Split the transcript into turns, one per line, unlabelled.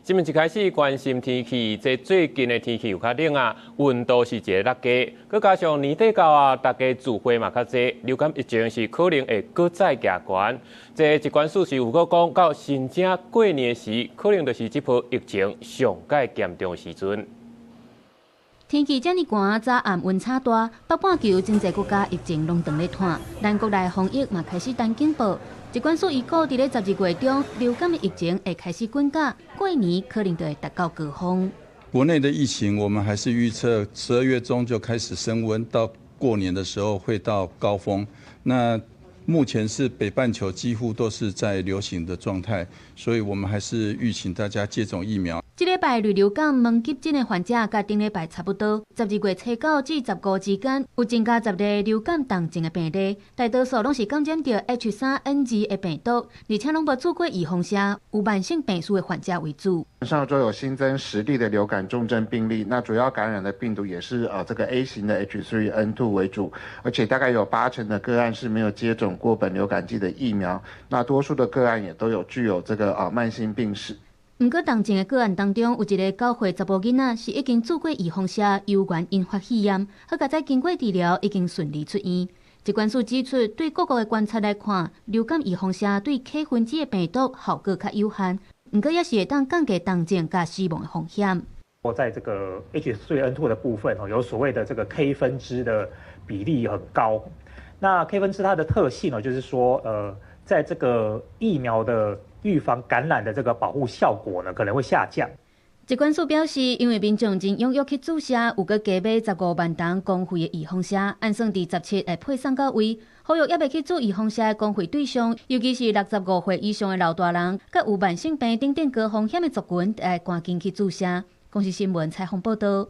這面一開始關心天氣，這最近的天氣有較冷啊，溫度是一个落低，閣加上年底到啊，大家聚會嘛較濟，流感疫情是可能會閣再加懸。這疾管署是有閣講，到新正過年時，可能就是這波疫情上蓋嚴重的時陣。
天氣遮爾寒，早暗溫差大，北半球真濟國家疫情攏當咧湠，咱國內防疫嘛開始擔警報。疾管署預估佇咧12月中，流感的疫情會開始滾價，過年可能就會達到高峰。
國內的疫情，我們還是預測12月中就開始升溫，到過年的時候會到高峰。那目前是北半球幾乎都是在流行的狀態，所以我們還是籲請大家接種疫苗。
這禮拜類流感門急診的患者，佮頂禮拜差不多。12月初9至15之間，有增加10例流感重症的病例，大多數攏是感染著 H3N2的病毒，而且攏無注過預防射，有慢性病史的患者為主。
上週有新增10例的流感重症病例，那主要感染的病毒也是這個 A 型的 H3N2 為主，而且大概有八成的個案是沒有接種過本流感劑的疫苗，那多數的個案也都有具有這個慢性病史。
毋過，重症的個案當中，有一个9歲查埔囡仔是已經注過預防射，猶原引發肺炎，好佳哉經過治療，已經順利出院。疾管署指出，對各國的觀察來看，流感預防射對 K 分支的病毒效果較有限，毋過也是會當降低重症佮死亡的風險。
我在這個 H3N2 的部分，有所謂的這個 K 分支的比例很高。那 K 分支它的特性呢，就是說，在這個疫苗的預防感染的這個保護效果呢，可能會下降。
疾管署表示，因為民眾真踴躍去注射，有閣加碼15萬筒公費的預防射，按算佇17會配送到位。呼籲猶未去注預防射的公費對象，尤其是65歲以上的老大人，佮有慢性病等等高風險的族群，愛趕緊去注射。公視新聞採訪報道。